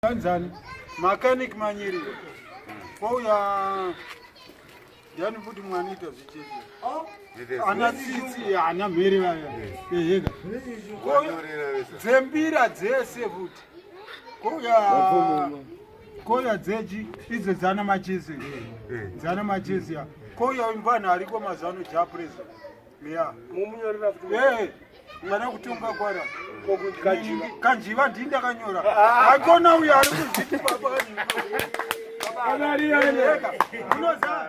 Anzani mechanic manyiri kwauya ndiani futi mwanoita zvicheche ana tsitsi ana mhere vaya eheka dzembira dzese futi kwauya kwauya dzechi idzo dzana machese dzana machese ya kwauya mfana ariko mazuva ano ja president ya mumunyorera futi Eh, mwana kutonga kwara kanjiva kanjiva ndini ndakanyora akona uyo ari kuzviti baba unoza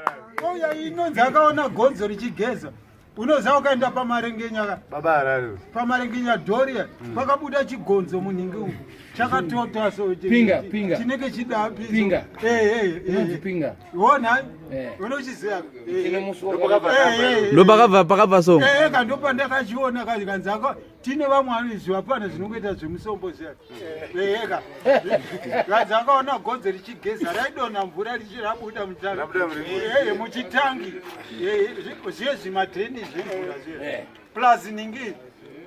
uya inonzi akaona gonzo richigeza unoza ukaenda pamarengenya ka Baba Harare. Pamarengenya doria pakabuda chigonzo munhingi umu chakatota so Pinga, pinga. Chinenge chidapi. Pinga. Inonzi pinga. Wona unochiziva. Chine musi wakati. Ndopakabva pakabva song. Eka ndopandakachiona kanzi ako tine vamwe vanoziva pana zvinongoita zvemusombo zviya. Eka kanzi akaona gonzo richigeza, raidonha mvura richirabuda mutangi. Rabuda muri- Muchitangi zviye zvimadheni zvemvura zviye. Plus ningi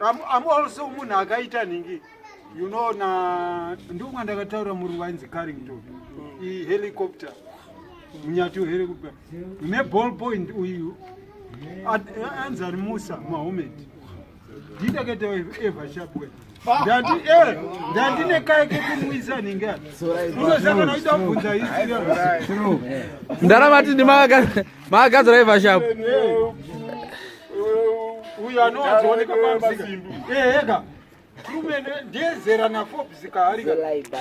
I'm also munhu akaita ningi na ndomwa ndakataura murungu ainzi Carrington ihelicopter, munyati wehelicopter neball point uyu anzani Musa Mahomed. Ndindakaita Eversharp we ndati ndandine kai kekumwisa ningi unozaka naida kubvunza history. Ndaramati ndimakagadzira Eversharp. Uyu anowanzooneka pamusika eheka Truman ndezera naForbes kaharika.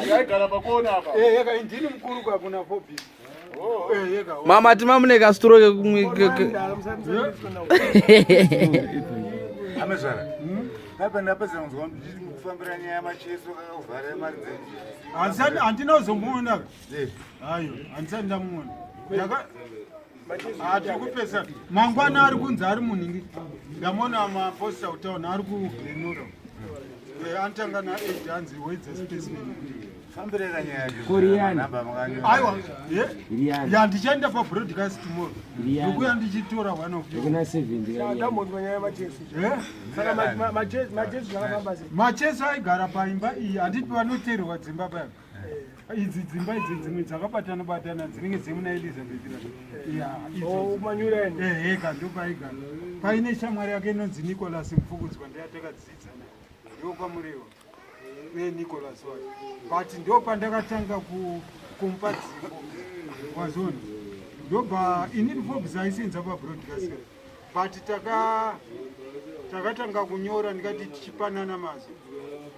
Yaigara pakona apa. Eheka, indini mukuru kakuna Forbes, eheka. Mama tima mune kasituro kekumwe. Amezvara. Papa ndapedza kunzwa ndichiti mukufambira nyaya yamacheso kakuvhara mari dzenyu. Handina kuzomuona. Ayo, handisati ndamuona. Hatiri kupesa mangwana ari kunzi ari munhingi. Ndamuona maposta kutaun ari kuGlenora. Anotanga na8 anzi wedza specimen. Fambirira nyaya yacho. Koriyani. Namba makanyora. Aiwa, ya ndichaenda pabroadcast tomorrow, ndokuya ndichitora one of you. Kuna 70. Ndambonzwa nyaya yamacheso. Eh? Saka macheso zvakafamba sei? Macheso aigara paimba iyi, handiti panoteerwa dzimba paya, idzi dzimba idzi dzimwe dzakabatana batana dzinenge dzemuna Elizabeth ya idzo. Manyureni. Eheka, ndopaigara paine shamwari yake inonzi Nicholas Mfukudzwa, ndeyatakadzidzana, ndokwamurewa neNicholas wacho, but ndo pandakatanga kumupa dzimbo wazona. Ndobva inini Forbes aisenza pabroadcast, but takatanga kunyora ndikati tichipanana mazwi.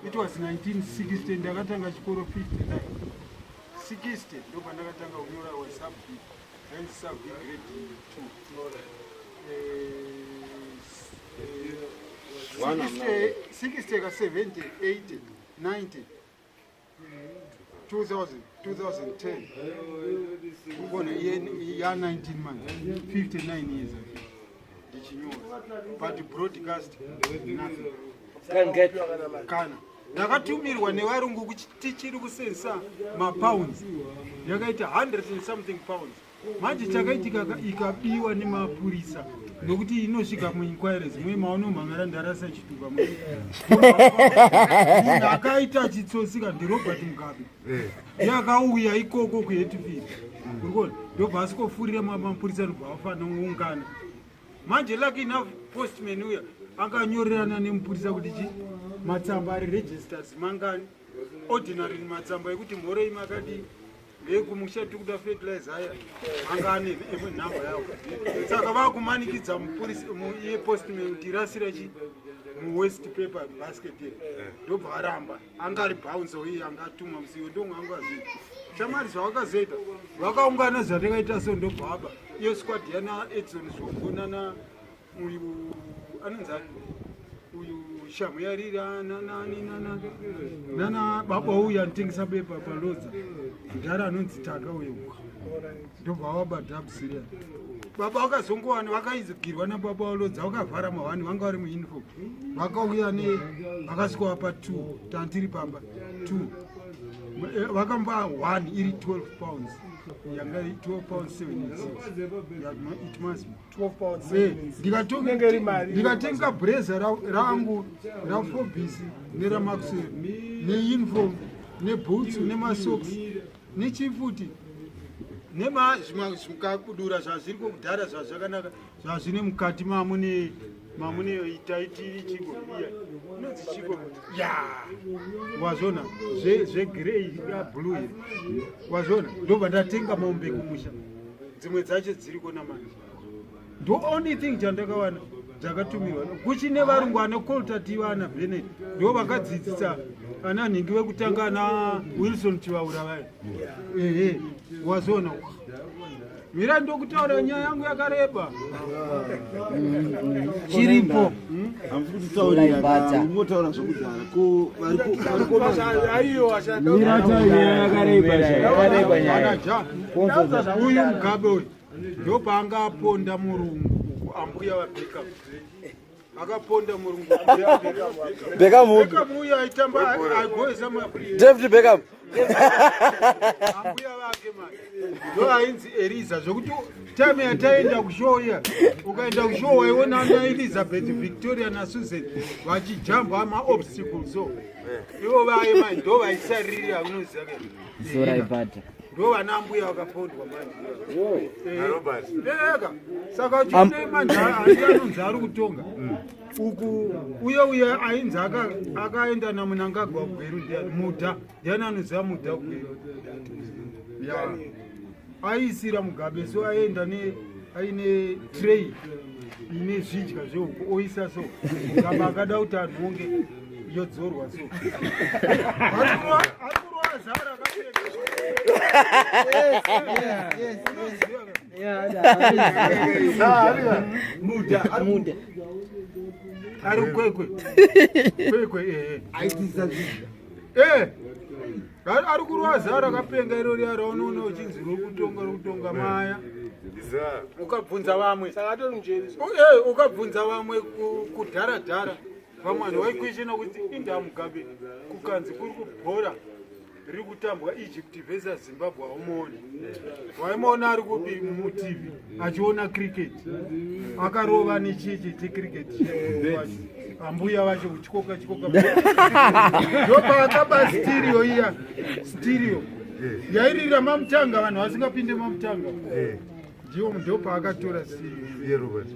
It was 1960 ndakatanga chikoro, 59 60 ndo pandakatanga kunyora wasub B, yainzi sub B grade 2. 60 ka 70 80 90 2000 2010 ukona ya 19 manje 59 years ndichinyora, but broadcast nothing. Kana ndakatumirwa nevarungu kuti tichiri kusensa mapounds, yakaita 100 and something pounds. Manje chakaitika ikabiwa nemapurisa nokuti inosvika muinquiries mwe maonomhangara ndarasa chitupa. Munhu akaita chitsotsi ndiRobert Mugabe. Iye akauya ikoko kuHatfield, urikuona, ndobva asikofurira mapurisa, ndobva vafanira kuungana. Manje lucky enough postman uya akanyorerana nemupurisa kuti chi matsamba ari registered mangani, ordinary matsamba ekuti mhorei makadii ngekumusha tikuda fertilizer aya anga ane nhamba yawo. Saka vakumanikidza mupurisa iye postman kuti rasira chi muwaste paper basket iri, ndobva aramba. Anga ari bouncer iye anga atumwa musiwo ndonge anga azviita shamari. Zvavakazoita vakaungana zvatakaita so, ndobva aba iyo squad yana Edson Zvongo nana uyu anonzi ani uyu Shamu yarira nanani nana nana baba uyu anotengesa bepa palodza ndara anonzi Taka uyu, ndobva vabadhabhusiria baba. Vakazongowana vakaizigirwa nababa valodza, vakavhara mahwani, vanga vari muuniform, vakauya ne vakasvika vapa two tantiri pamba two. Vakamba one iri £12, yanga iri £12 76. It must be 12 pounds. Inenge iri mari. Nebhutsu nemasocks nechifuti nemazvikabudura zvazviriko kudhara zvazvakanaka zvazvine mukati mamune mamune itaiti chiko iya inonzi chiko ya wazvona zvegrey yablue iri wazvona ndobva ndatenga mombe kumusha dzimwe dzacho dziriko namanje ndo only thing chandakawana dzakatumirwa kuchine varungu ana coltativa ana benet ndo vakadzidzisa ana nhingi vekutanga ana Wilson Chivaura vaya ehe wazoona mira ndokutaura nyaya yangu yakareba Chiripo. Hamusi kutitaurira, mungotaura zvokudhara. Ko variko Aiwa. Yakareba nyaya. Ana ja uyu Mugabe uyu ndopaanga aponda murungu uku ambuya vaBeckham akaponda murungu ambuya vaBeckham. Beckham upi? Beckham uyu aitamba aigoesa mapuri. David Beckham. Ambuya vake mani ndo ainzi Eliza, zvokuti time yataenda kushow iya, ukaenda kushow waiona ana Elizabeth, Victoria naSusan vachijamba maobstacles, so ivo vaye mani ndo vaisaririra unoziva. Soraibata. Ndo vana ambuya vakapondwa manje. NaRobert. Ega saka chine manje handi anonzi ari kutonga uku uye uye ainzi akaenda naMunangagwa Gweru ndiani Mudha ndiani anoziva Mudha Gweru ya aisira Mugabe so aenda ne aine tray ine zvidya zvehuku oisa so Mugabe akada kuti anhonge yodzorwa so ari kurwa zara akapenga. Muda. Muda. Ari Kwekwe, Kwekwe ehe. Aitisa zvidya. Eh, ari kurwa zara akapenga iro riya raunoona uchinzi ruri kutonga ruri kutonga maya. Iza. Ukabvunza vamwe Saka atori mujeri. Ukabvunza vamwe kudhara dhara vamwe vanhu vaikweshena kuti inda Mugabe kukanzi kuri kubhora riri kutambwa Egypt versus Zimbabwe haumuoni waimuona ari kupi muTV achiona cricket akarova nechichi checricket ambuya vacho kuchikoka chikoka ndopaakaba stereo iya stereo yairira mamutanga vanhu vasingapinde mamutanga ndiwo ndopaakatora stereo. Iye Robert.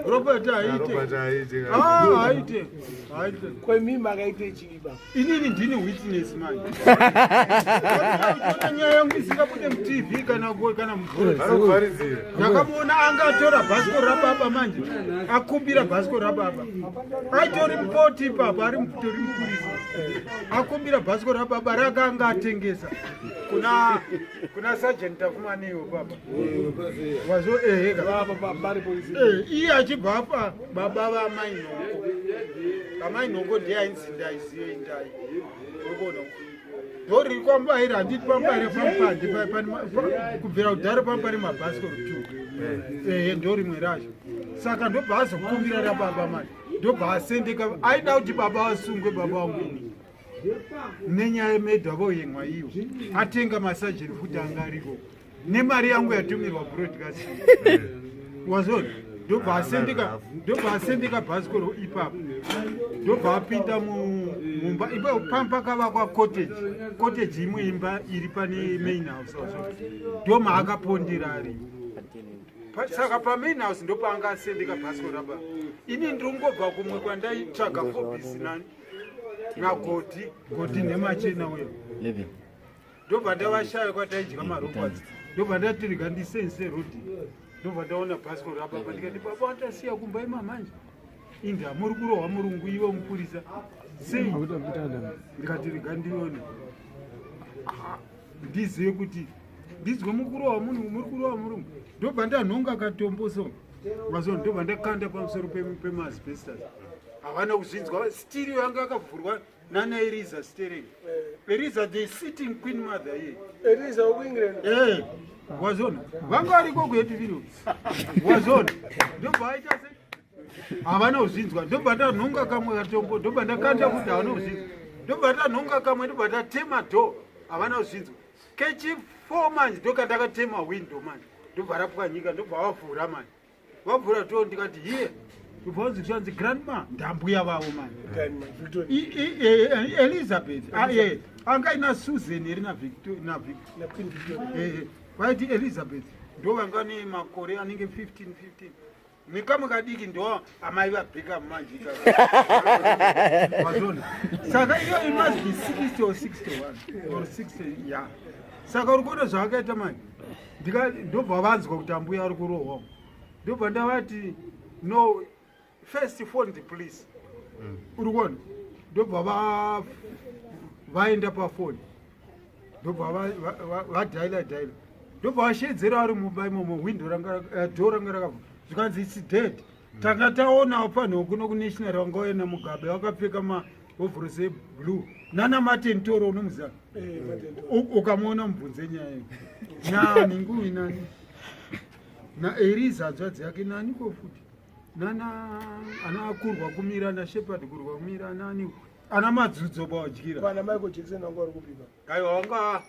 Robert aite. Robert aite. Ah, aite aite. Kwemimi akaite chii baba? Inini ndini witness manje. Uchiona nyaya yangu isingabude muTV kana mubhora. Vanokuvharidzira. Ndakamuona anga atora bhasikoro rababa manje akumbira bhasikoro rababa aitori mupoti ipapo ari mutori mupurisa akumbira bhasikoro rababa rakanga atengesa kuna Sergeant Tafumanewo baba wazo eheka. Baba bari polisi. Iye achibva apa baba vamai Nhongo amai Nhongo ndiye ainzi Ndai ziye Ndai urikuona ndoriri kwaMubaira handiti paMubaira pamupande kubvira kudhara pamba pane mabhasikoro two ehe ndo rimwe racho saka ndobva azokumbira rababa mani ndobva asendeka aida kuti baba vasungwe baba vangu ini nenyaya yemedha voyemwa iyo atenga masajeni futi anga ariko nemari yangu yatumirwa broadcast wazona ndobva asendeka bhasikoro ipapo ndobva apinda mumba ipapo pakavakwa cottage imwe imba iri pane main house wazona ndo maakapondera ari saka pamain house ndopaanga asendeka bhasikoro raba ini ndiri kungobva kumwe kwandaitsvaga fobisi nani naGodhi Godhi nhemachena uyo 11. Ndobva ndavashaya kwataidya maropads ndobva ndatirika ndisense rodhi ndobva ndaona bhasikoro rababa ndikati baba watasiya kumba imamanje inda muri kurohwa murungu iwe mupurisa sei ndikati rega ndione ah, ndizive kuti ndizwe mukurohwa munhu muri kurohwa murungu ndobva ndanhonga katombo so mazo ndobva ndakanda pamusoro pemaasbestos havana kuzvinzwa stereo yanga yakavhurwa nana Eliza stereo Eliza the sitting queen mother iye. Eliza wekuEngland. Wazona vanga variko kuHatfield wazona ndobva aita se havana kuzvinzwa ndobva ndanhonga kamwe katombo ndobva ndakanda kuti havana kuzvinzwa ndobva ndanhonga kamwe ndobva ndatema door havana kuzvinzwa kechi4 manje ndokandakatema window manje ndobva rapwanyika ndobva vavhura manje vavhura door ndikati hiye. Ndobva vanzi zvanzi grandma ndambuya vavo mani. Grandma, Victoria. Elizabeth ah, anga ina Susan here naVictor Na Queen Victoria. Vaiti Elizabeth ndo vanga nemakore anenge 15 15 nekamwe kadiki ndo amai vabheka manje wazona. Saka iyo it must be 60 or 61 or 60, ya. Saka uri kuona zvaakaita manje, ndobva vanzwa kuti ambuya ari kurohwa, ndobva ndavati, "No, first phone the police." Uri kuona, ndobva vaenda pafoni, ndobva vadhaila dhaila, ndobva vashedzera vari mumba imomo. Windo ranga, door ranga rakavhurwa, zvikanzi, "It's dead." Tanga taonawo panhu kuno kuNational vanga vaina Mugabe vakapfeka mahovhorosi eblue nana Martin Toro, unomuziva? Martin Toro. Ukamuona mubvunze nyaya iyo. Nani nguvi nani naEriza hanzvadzi yake, nani ko futi nana ana akurwa kumira naShepard kurwa kumira nani ana madzudzo bawadyira. Vana Michael Jackson vanga vari kupipa. Aiwa, wanga